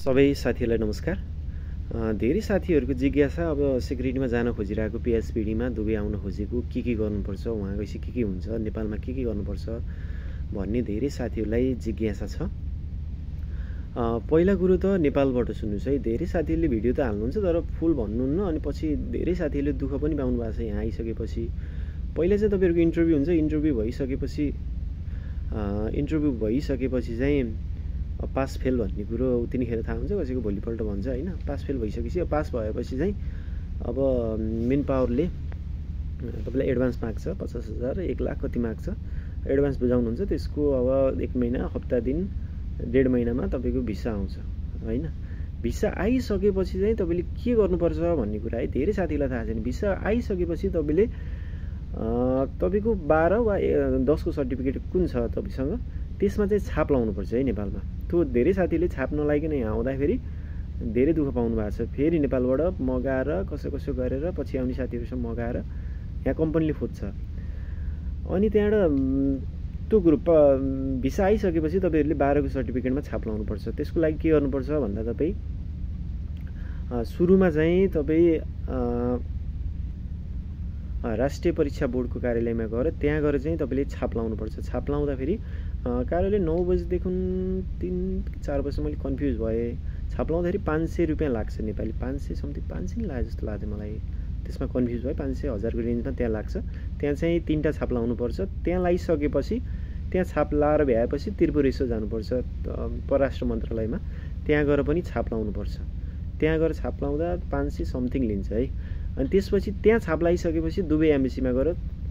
सबै साथीहरूलाई नमस्कार। धेरै साथीहरूको जिज्ञासा अब सिक्युरिटीमा जान खोजिरहेको पिएचपिडीमा दुबई आउन खोजेको के गर्नुपर्छ, वहाँ गएपछि के हुन्छ, नेपालमा के गर्नुपर्छ भन्ने धेरै साथीहरूलाई जिज्ञासा छ। पहिला कुरो त नेपालबाट सुन्नुहोस् है। धेरै साथीहरूले भिडियो त हाल्नुहुन्छ तर फुल भन्नुहुन्न, अनि पछि धेरै साथीहरूले दुःख पनि पाउनु भएको छ यहाँ आइसकेपछि। पहिला चाहिँ तपाईँहरूको इन्टरभ्यू हुन्छ, इन्टरभ्यू भइसकेपछि चाहिँ पास फेल भन्ने कुरो उतिनीखेर थाहा हुन्छ, कसैको भोलिपल्ट भन्छ होइन। पास फेल भइसकेपछि पास भएपछि चाहिँ अब मेन पावरले तपाईँलाई एडभान्स माग्छ 50,000 1 लाख कति माग्छ, एडभान्स बुझाउनुहुन्छ। त्यसको अब 1 महिना हप्ता दिन 1.5 महिनामा तपाईँको भिसा आउँछ होइन। भिसा आइसकेपछि चाहिँ तपाईँले के गर्नुपर्छ भन्ने कुरा है, धेरै साथीलाई थाहा छैन। भिसा आइसकेपछि तपाईँले तपाईँको 12 वा 10 को सर्टिफिकेट कुन छ तपाईँसँग, त्यसमा चाहिँ छाप लाउनुपर्छ है नेपालमा। त्यो धेरै साथीले छाप नलाइकन यहाँ आउँदाखेरि धेरै दुःख पाउनु भएको छ। फेरि नेपालबाट मगाएर कसो गरेर पछि आउने साथीहरूसँग मगाएर यहाँ कम्पनीले खोज्छ। अनि त्यहाँबाट त्यो ग्रुप भिसा आइसकेपछि तपाईँहरूले 12 को सर्टिफिकेटमा छाप लाउनुपर्छ। त्यसको लागि के गर्नुपर्छ भन्दा तपाईँ सुरुमा चाहिँ तपाईँ राष्ट्रिय परीक्षा बोर्डको कार्यालयमा गएर त्यहाँ गएर चाहिँ तपाईँले छाप लाउनुपर्छ। छाप लाउँदाखेरि कार्यालय 9 बजीदेखि 3-4 बजीसम्म मैले कन्फ्युज भएँ। छाप लाउँदाखेरि 500 रुपियाँ लाग्छ नेपाली, 500 समथिङ 500 नै लाग्यो जस्तो लाग्यो मलाई। त्यसमा कन्फ्युज भएँ, 500 1000को रेन्जमा त्यहाँ लाग्छ। त्यहाँ चाहिँ 3टा छाप लाउनुपर्छ। त्यहाँ लगाइसकेपछि त्यहाँ छाप लाएर भ्याएपछि त्रिपुरा यसो जानुपर्छ परराष्ट्र मन्त्रालयमा, त्यहाँ गएर पनि छाप लाउनुपर्छ। त्यहाँ गएर छाप लाउँदा 500 समथिङ लिन्छ है। अनि त्यसपछि त्यहाँ छाप लगाइसकेपछि दुबई एम्बेसीमा गएर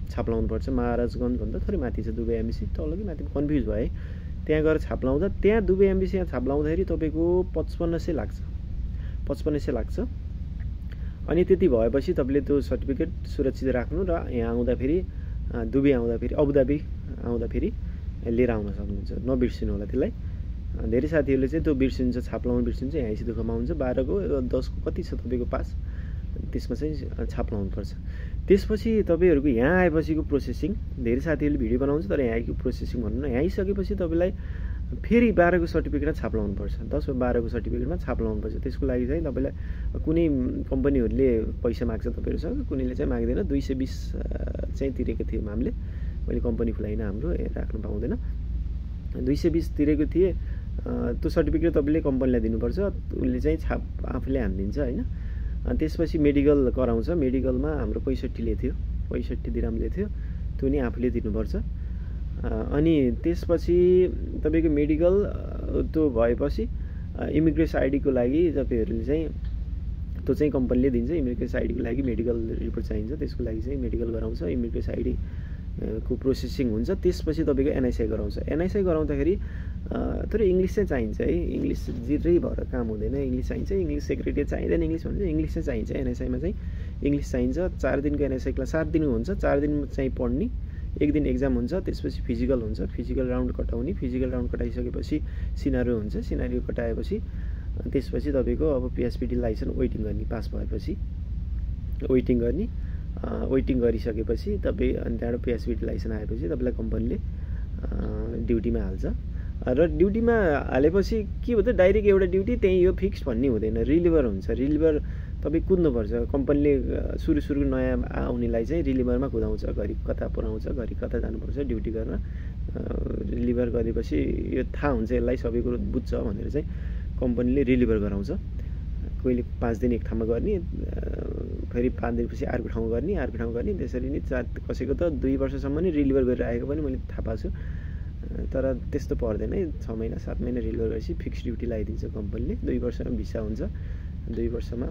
छाप लाउनुपर्छ। महाराजगञ्ज भन्दा थोरै माथि छ दुबई एम्बेसी, तल कि माथि कन्फ्युज भए। त्यहाँ गएर छाप लाउँदा त्यहाँ दुबई एम्बेसीमा छाप लाउँदाखेरि तपाईँको 5500 लाग्छ, 5500 लाग्छ। अनि त्यति भएपछि तपाईँले त्यो सर्टिफिकेट सुरक्षित राख्नु र यहाँ आउँदाखेरि दुबई आउँदाखेरि अबुधाबी आउँदाखेरि लिएर आउन सक्नुहुन्छ। नबिर्सिनु होला त्यसलाई। धेरै साथीहरूले चाहिँ त्यो बिर्सिन्छ, छाप लाउनु बिर्सिन्छ, यहाँ आइसी दुःखमा हुन्छ। 12 को 10 को कति छ तपाईँको पास, त्यसमा चाहिँ छाप लाउनुपर्छ। त्यसपछि तपाईँहरूको यहाँ आएपछिको प्रोसेसिङ, धेरै साथीहरूले भिडियो बनाउँछ तर यहाँ आएको प्रोसेसिङ भन्नु न। यहाँ आइसकेपछि तपाईँलाई फेरि 12 को सर्टिफिकेटमा छाप लाउनुपर्छ, 10 वा 12 को सर्टिफिकेटमा छाप लाउनुपर्छ। त्यसको लागि चाहिँ तपाईँलाई कुनै कम्पनीहरूले पैसा माग्छ तपाईँहरूसँग, कुनैले चाहिँ माग्दैन। 220 चाहिँ तिरेको थियो हामीले, मैले कम्पनी खुलाइनँ, हाम्रो राख्नु पाउँदैन। 220 तिरेको थिएँ। त्यो सर्टिफिकेट तपाईँले कम्पनीलाई दिनुपर्छ, उसले चाहिँ छाप आफूले हानिदिन्छ होइन। अनि त्यसपछि मेडिकल गराउँछ। मेडिकलमा हाम्रो 65 थियो, 65 दिरामले थियो, त्यो नि आफूले दिनुपर्छ। अनि त्यसपछि तपाईँको मेडिकल त्यो भएपछि इमिग्रेसन आइडीको लागि तपाईँहरूले चाहिँ त्यो चाहिँ कम्पनीले दिन्छ। इमिग्रेसन आइडीको लागि मेडिकल रिपोर्ट चाहिन्छ, त्यसको लागि चाहिँ मेडिकल गराउँछ। इमिग्रेसन आइडी को प्रोसेसिङ हुन्छ। त्यसपछि तपाईँको एनआइसी गराउँछ। एनआइसी गराउँदाखेरि तर इङ्ग्लिस चाहिँ चाहिन्छ है। इङ्ग्लिस जिरै भएर काम हुँदैन, इङ्ग्लिस चाहिन्छ। इङ्ग्लिस सेक्रेटरी चाहिँदैन, इङ्ग्लिस भन्छ, इङ्ग्लिस चाहिँ चाहिन्छ। एनआइसीमा चाहिँ इङ्ग्लिस चाहिन्छ। 4 दिनको एनआइसी क्लास, 7 दिन हुन्छ। 4 दिन चाहिँ पढ्ने, 1 दिन एक्जाम हुन्छ। त्यसपछि फिजिकल हुन्छ, फिजिकल राउन्ड कटाउने। फिजिकल राउन्ड कटाइसकेपछि सिनारियो हुन्छ। सिनारियो कटाएपछि त्यसपछि तपाईँको अब पिएचपिडी लाइसेन्स वेटिङ गर्ने, पास भएपछि वेटिङ गर्ने। वेटिङ गरिसकेपछि तपाईँ अनि त्यहाँबाट पिएचपिडी लाइसेन्स आएपछि तपाईँलाई कम्पनीले ड्युटीमा हाल्छ। र ड्युटीमा हालेपछि के हुन्छ, डाइरेक्ट एउटा ड्युटी त्यहीँ यो फिक्स भन्ने हुँदैन, रिलिभर हुन्छ। रिलिभर तपाईँ कुद्नुपर्छ। कम्पनीले सुरु नयाँ आउनेलाई चाहिँ रिलिभरमा कुदाउँछ, घरि कता पुऱ्याउँछ, घरि कता जानुपर्छ ड्युटी गर्न। रिलिभर गरेपछि यो थाहा हुन्छ, यसलाई सबै कुरो बुझ्छ भनेर चाहिँ कम्पनीले रिलिभर गराउँछ। कहिले 5 दिन एक ठाउँमा गर्ने, फेरि 5 दिनपछि अर्को ठाउँमा गर्ने। त्यसरी नै कसैको त 2 वर्षसम्म नै रिलिभर गरेर आएको पनि मैले थाहा पाएको छु। तर त्यस्तो पर्दैन है, 6 महिना 7 महिना रिलिभर गरेपछि फिक्स ड्युटी लगाइदिन्छ कम्पनीले। 2 वर्षमा भिसा हुन्छ, 2 वर्षमा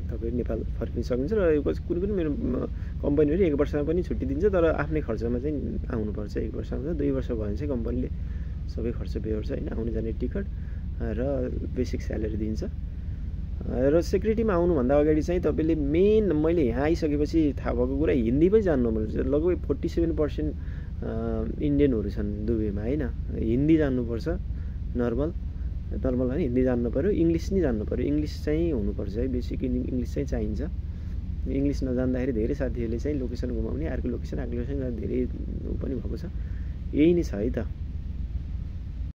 तपाईँ नेपाल फर्किन सक्नुहुन्छ। र कुनै मेरो कम्पनीहरू 1 वर्षमा पनि छुट्टी दिन्छ, तर आफ्नै खर्चमा चाहिँ आउनुपर्छ। 1 वर्षमा 2 वर्ष भयो भने चाहिँ कम्पनीले सबै खर्च बेहोर्छ होइन, आउने जाने टिकट र बेसिक स्यालेरी दिन्छ। र सेक्युरिटीमा आउनुभन्दा अगाडि चाहिँ तपाईँले मेन, मैले यहाँ आइसकेपछि थाहा भएको कुरा, हिन्दी पनि जान्नुपर्छ। लगभग 47% इन्डियनहरू छन् दुबईमा होइन। हिन्दी जान्नुपर्छ, नर्मल होइन, हिन्दी जान्नु पऱ्यो। इङ्ग्लिस नि जान्नु पऱ्यो, इङ्ग्लिस चाहिँ हुनुपर्छ है, बेसिक इङ्ग्लिस चाहिँ चाहिन्छ। इङ्ग्लिस नजान्दाखेरि धेरै साथीहरूले चाहिँ लोकेसन घुमाउने, अर्को लोकेसन धेरै पनि भएको छ। यही नै छ है त।